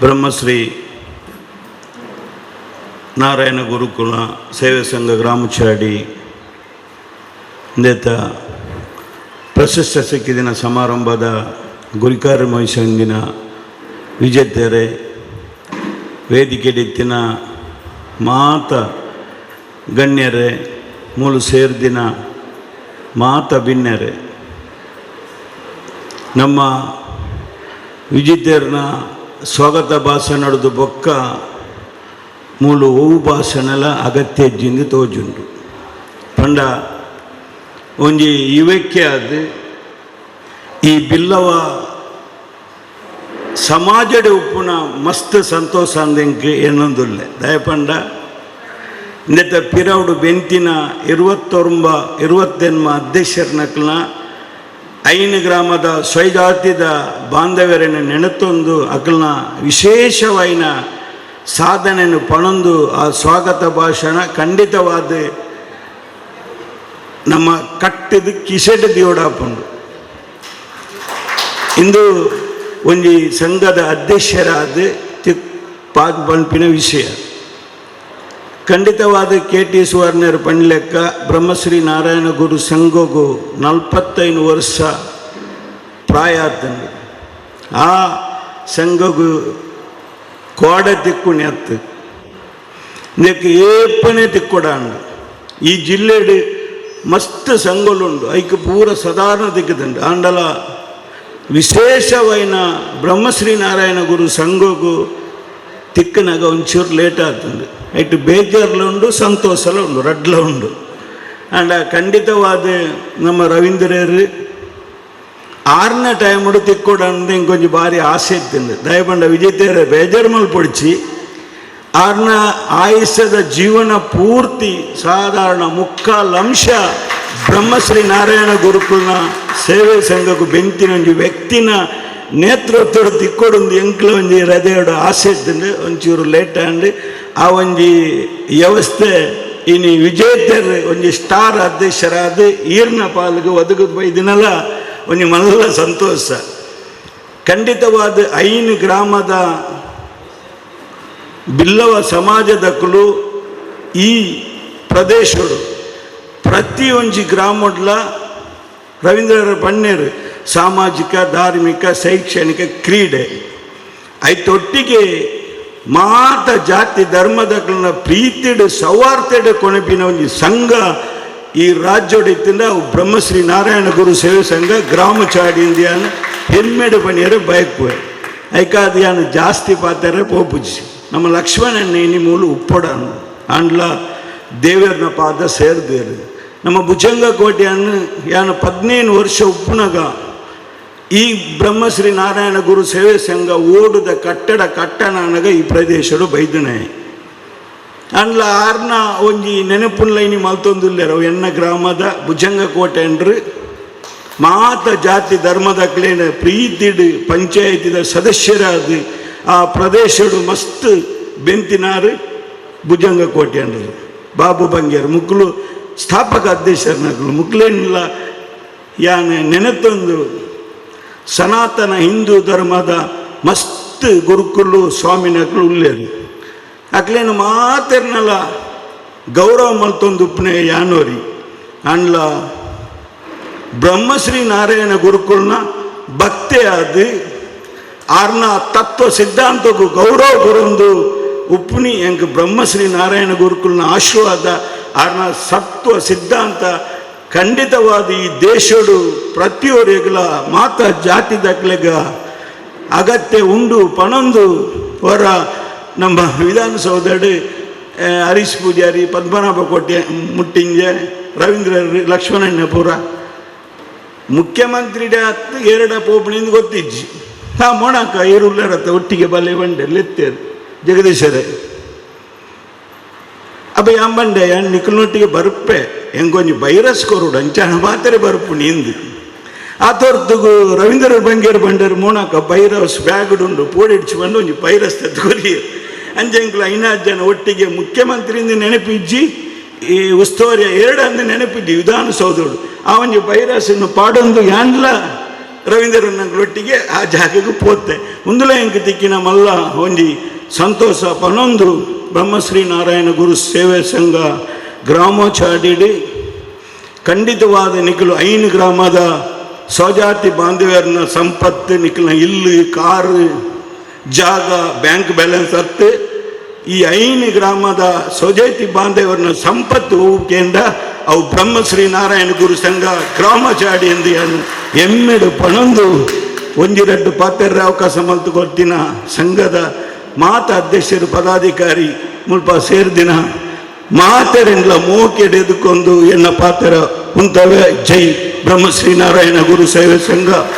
ಬ್ರಹ್ಮಶ್ರೀ ನಾರಾಯಣ ಗುರುಕುಲ ಸೇವೆ ಸಂಘ ಗ್ರಾಮಚಾಡಿ ಇಂದೆತ ಪ್ರಶಸ್ತಿ ಸಿಕ್ಕಿದಿನ ಸಮಾರಂಭದ ಗುರಿಕಾರ ಮಹಿಷಂಗಿನ ವಿಜೇತರೆ, ವೇದಿಕೆಡಿತ್ತಿನ ಮಾತ ಗಣ್ಯರೇ, ಮೂಲು ಸೇರ್ದಿನ ಮಾತ ಬಿನ್ನೆರೆ, ನಮ್ಮ ವಿಜಿತೇರ್ನ ಸ್ವಾಗತ ಭಾಷಣದ ಬೊಕ್ಕ ಮೂಲು ಒವು ಭಾಷಣಲ ಅಗತ್ಯ ಜಿಂದು ತೋಜುಂಡು. ಪಂಡ ಒಂಜಿ ಯುವಕ್ಕೆ ಆದ್ ಈ ಬಿಲ್ಲವ ಸಮಾಜಡ್ ಉಪ್ಪುನ ಮಸ್ತ್ ಸಂತೋಷ ಅಂದೆಂಕ್ ಎನ್ನೊಂದುಲ್ಲೆ. ದಯಪಂಡ ಇಂದೆತ ಪಿರವುಡು ಬೆಂತಿನ 29 28 ಅಧ್ಯಕ್ಷರ್ನಕ್ಲನ, ಐನು ಗ್ರಾಮದ ಸ್ವೈಜಾತಿದ ಬಾಂಧವ್ಯರನ್ನು ನೆನೆತೊಂದು, ಅಕಲ್ನ ವಿಶೇಷವಾಯಿನ ಸಾಧನೆಯನ್ನು ಪಣೊಂದು, ಆ ಸ್ವಾಗತ ಭಾಷಣ ಖಂಡಿತವಾದ ನಮ್ಮ ಕಟ್ಟಿದ ಕಿಸೆಡ್ ದಿಯೋಡಾಪುಂಡು. ಇಂದು ಒಂಜಿ ಸಂಘದ ಅಧ್ಯಕ್ಷರಾದ ತಿಕ್ ಪಾಕ್ ಪನ್ಪಿನ ವಿಷಯ. ಖಂಡಿತವಾದ ಕೆ ಟಿ ಸುವರ್ಣರ್ ಪಣ್ಲೆಕ್ಕ ಬ್ರಹ್ಮಶ್ರೀ ನಾರಾಯಣ ಗುರು ಸಂಘಗು 45 ವರ್ಷ ಪ್ರಾಯ ಆತಂದು. ಆ ಸಂಘಗು ಕೋಡ ತಿಕ್ಕುಣಿ ಅತ್ತು, ಇದಕ್ಕೆ ಏಪನೆ ತಿಕ್ಕೊಡಾಂಡು. ಈ ಜಿಲ್ಲೆಡ್ ಮಸ್ತ್ ಸಂಘಲುಂಡು, ಐಕ್ ಪೂರ ಸಾಧಾರಣ ತಿಕ್ಕುದುಂಡು. ಆಂಡಲ ವಿಶೇಷವೈನ ಬ್ರಹ್ಮಶ್ರೀ ನಾರಾಯಣ ಗುರು ಸಂಘಗು ತಿಕ್ಕನಾಗ ಒಂಚೂರು ಲೇಟ್ ಆಗ್ತದೆ. ಐಟ್ ಬೇಜಾರ್ಲ ಉಂಡು, ಸಂತೋಷಲ ಉಂಡು, ರಡ್ಲ ಉಂಡು. ಆಂಡ ಖಂಡಿತವಾದ ನಮ್ಮ ರವೀಂದ್ರರು ಆರನೇ ಟೈಮುಡು ತಿಕ್ಕೊಡಂದು ಇಂಕೊಂಚ ಭಾರಿ ಆಸೆ ಇತ್ತಿಂದು. ದಯಪಂಡ ವಿಜೇತೇರ ಬೇಜಾರು ಮಲ್ಪೊಡ್ಚಿ. ಆರ್ನ ಆಯುಷ್ಯದ ಜೀವನ ಪೂರ್ತಿ ಸಾಧಾರಣ ಮುಕ್ಕಾಲ್ ಅಂಶ ಬ್ರಹ್ಮಶ್ರೀ ನಾರಾಯಣ ಗುರುಕುಲ್ನ ಸೇವೆ ಸಂಘಕ್ಕೂ ಬೆಂತಿನ ಒಂಜಿ ವ್ಯಕ್ತಿನ ನೇತೃತ್ವದ ತಿಕ್ಕೊಡೊಂದು ಎಂಕ್ಲ ಒಂಜಿ ಹೃದಯಡು ಆಸೆ ಇತ್ತಂದು. ಒಂಚೂರು ಲೇಟ್ ಆಂಡ್. ಆ ಒಂಜಿ ವ್ಯವಸ್ಥೆ ಇನಿ ವಿಜೇತರ್ ಒಂಜಿ ಸ್ಟಾರ್ ಅಧ್ಯಕ್ಷರಾದ ಈರ್ನ ಪಾಲ್ಗೆ ಒದಗದು ಬೈದಿನಲ್ಲ, ಒಂಜಿ ಮಲ್ಲ ಸಂತೋಷ. ಖಂಡಿತವಾದ ಐನು ಗ್ರಾಮದ ಬಿಲ್ಲವ ಸಮಾಜದಕ್ಕಲು ಈ ಪ್ರದೇಶಡು ಪ್ರತಿಯೊಂಜಿ ಗ್ರಾಮಡ್ಲ ರವೀಂದ್ರ ಪಣ್ಣೇರು ಸಾಮಾಜಿಕ, ಧಾರ್ಮಿಕ, ಶೈಕ್ಷಣಿಕ, ಕ್ರೀಡೆ ಐತೊಟ್ಟಿಗೆ ಮಾತ ಜಾತಿ ಧರ್ಮದಕ್ಕಲನ್ನ ಪ್ರೀತಿಡು ಸೌಹಾರ್ದೆಡು ಕೊಣಪಿನ ಒಂಜಿ ಸಂಘ ಈ ರಾಜ್ಯೋಡಿತ್ತಿಂದ ಅವು ಬ್ರಹ್ಮಶ್ರೀ ನಾರಾಯಣ ಗುರು ಸೇವೆ ಸಂಘ ಗ್ರಾಮಚಾಡಿ ಇಂದಿಯಾನ ಹೆಮ್ಮೆಡು ಪಣಿಯರು ಬಯಕುವೆ. ಐಕಾದ ಯಾನು ಜಾಸ್ತಿ ಪಾತಾರೆ ಪೋಪುಜಿ. ನಮ್ಮ ಲಕ್ಷ್ಮಣನ ಇನಿ ಮೂಲು ಉಪ್ಪೊಡನು ಆಂಡ್ಲ ದೇವರನ ಪಾದ ಸೇರ್ದೇರು. ನಮ್ಮ ಭುಜಂಗ ಕೋಟೆಯನ್ನು ಯಾನು 15 ವರ್ಷ ಉಪ್ಪುನಗ ಈ ಬ್ರಹ್ಮಶ್ರೀ ನಾರಾಯಣ ಗುರು ಸೇವೆ ಸಂಘ ಓಡುದ ಕಟ್ಟಡ ಕಟ್ಟಣನಗ ಈ ಪ್ರದೇಶಡು ಬೈದನೆ. ಅಂಡ್ಲ ಆರ್ನ ಒಂಜಿ ನೆನಪುನ್ಲೈನಿ ಮಲ್ತೊಂದುಲ್ಲೆರ್. ಅವು ಎನ್ನ ಗ್ರಾಮದ ಭುಜಂಗ ಕೋಟೆ ಅಂಡ್ರು ಮಾತ ಜಾತಿ ಧರ್ಮದಕ್ಲೇನ ಪ್ರೀತಿಡು ಪಂಚಾಯತಿದ ಸದಸ್ಯರಾದ ಆ ಪ್ರದೇಶಡು ಮಸ್ತ್ ಬೆಂತಿನಾರು. ಭುಜಂಗ ಕೋಟೆ ಅಂಡ್ರು, ಬಾಬು ಬಂಗೇರು ಮುಕ್ಲು ಸ್ಥಾಪಕ ಅಧ್ಯಕ್ಷರನಕ್ಲು. ಮುಕ್ಲೇನಿಲ್ಲ ಯಾನ್ ನೆನೆತೊಂದು, ಸನಾತನ ಹಿಂದೂ ಧರ್ಮದ ಮಸ್ತ್ ಗುರುಕುಲು ಸ್ವಾಮಿನಕ್ಲು ಉಲ್ಲೇರು. ಅಕ್ಲೇನು ಮಾತೆರ್ನಲ ಗೌರವ ಮಲ್ತೊಂದು ಉಪ್ಪನೆ ಯಾನೋರಿ. ಅಂಡ್ಲ ಬ್ರಹ್ಮಶ್ರೀ ನಾರಾಯಣ ಗುರುಕುಲ್ನ ಭಕ್ತಿ ಆದ ಆರ್ನ ತತ್ವ ಸಿದ್ಧಾಂತಕ್ಕೂ ಗೌರವ ಗುರೊಂದು ಉಪ್ಪುನಿ ಎಂಕ್ ಬ್ರಹ್ಮಶ್ರೀ ನಾರಾಯಣ ಗುರುಕುಲ್ನ ಆಶೀರ್ವಾದ, ಆರ್ನ ಸತ್ವ ಸಿದ್ಧಾಂತ ಖಂಡಿತವಾದ ಈ ದೇಶಡು ಪ್ರತಿಯೊರಿಗಳ ಮಾತ ಜಾತಿ ದಕ್ಲೆಗ ಅಗತ್ಯ ಉಂಡು ಪಣೊಂದು. ಹೊರ ನಮ್ಮ ವಿಧಾನಸೌಧಡು ಹರೀಶ್ ಪೂಜಾರಿ, ಪದ್ಮನಾಭ ಕೋಟೆ ಮುಟ್ಟಿಂಜೆ, ರವೀಂದ್ರ ಲಕ್ಷ್ಮಣಣ್ಣಪುರ ಮುಖ್ಯಮಂತ್ರಿ ಎರಡ ಪೋಪಣಿಂದ ಗೊತ್ತಿಜ್ಜಿ. ಹಾ ಮೊಣಕ ಏರುಲ್ಲರತ್ತ ಒಟ್ಟಿಗೆ ಬಲೆ ಬಂಡೆ ಲೆತ್ತೇರು ಜಗದೀಶರೇ. ಅಬ್ಬ ಯಾಂಬಂಡೆ ನಿಕ್ಕಲ್ನೊಟ್ಟಿಗೆ ಬರುಪ್ಪೆ, ಎಂಗೊಂಜಿ ಬೈರಸ್ ಕೊರುಡು ಅಂಚಾಣ ಮಾತ್ರ ಬರುಪ್ಪು ನಿಂದು. ಆ ತೋರ್ತುಗು ರವೀಂದ್ರ ಬಂಗೇರು ಬಂಡರು ಮೋಣಕ ಬೈರಸ್ ಬ್ಯಾಗ್ ಉಂಡು ಪೋಡಿಡ್ಚಿ ಬಂದು ಒಂಜಿ ಬೈರಸ್ ತೆತ್ಕೊರಿ. ಅಂಜೆಂಕ್ಲು ಐನಾರು ಜನ ಒಟ್ಟಿಗೆ ಮುಖ್ಯಮಂತ್ರಿಯಿಂದ ನೆನಪಿಜ್ಜಿ, ಈ ಉಸ್ತುವಾರಿಯ ಎರಡು ಅಂದು ನೆನಪಿಜ್ಜಿ. ವಿಧಾನಸೌಧಡು ಆ ಒಂಜಿ ಬೈರಸನ್ನು ಪಾಡೊಂದು ಯಾಂಡ್ಲ. ರವೀಂದ್ರನೊಟ್ಟಿಗೆ ಆ ಜಾಗಕ್ಕೆ ಪೋತೆ. ಉಂದುಲ ಎಂಕ್ ತಿಕ್ಕಿನ ಮಲ್ಲ ಒಂಜಿ ಸಂತೋಷ ಪನೊಂದು, ಬ್ರಹ್ಮಶ್ರೀ ನಾರಾಯಣ ಗುರು ಸೇವೆ ಸಂಘ ಗ್ರಾಮಚಾಡಿಡಿ ಖಂಡಿತವಾದ ನಿಕಲು ಐನು ಗ್ರಾಮದ ಸ್ವಜಾತಿ ಬಾಂಧವ್ಯರನ್ನ ಸಂಪತ್ತು ನಿಕಲ್ನ ಇಲ್ಲು, ಕಾರು, ಜಾಗ, ಬ್ಯಾಂಕ್ ಬ್ಯಾಲೆನ್ಸ್ ಅತ್ತು. ಈ ಐನು ಗ್ರಾಮದ ಸ್ವಜಾತಿ ಬಾಂಧವ್ಯರನ್ನ ಸಂಪತ್ತು ಕೇಂದ್ರ ಅವು ಬ್ರಹ್ಮಶ್ರೀ ನಾರಾಯಣ ಗುರು ಸಂಘ ಗ್ರಾಮಚಾಡಿ ಎಂದು ಎಮ್ಮೆಡು ಪಣೊಂದು, ಒಂಜಿ ರಡ್ಡು ಪಾತೆರ್ರೆ ಅವಕಾಶ ಮಲ್ತು ಕೊರ್ತಿನ ಸಂಘದ ಮಾತ ಅಧ್ಯಕ್ಷರು, ಪದಾಧಿಕಾರಿ, ಮುಲ್ಪ ಸೇರ್ದಿನ ಮಾತೆರೆಂಡ್ಲ ಮೋಕೆಡ್ ಎದುಕೊಂದು ಎನ್ನ ಪಾತೆರ ಉಂತವೆ. ಜೈ ಬ್ರಹ್ಮಶ್ರೀ ನಾರಾಯಣ ಗುರು ಸೇವೆ ಸಂಘ.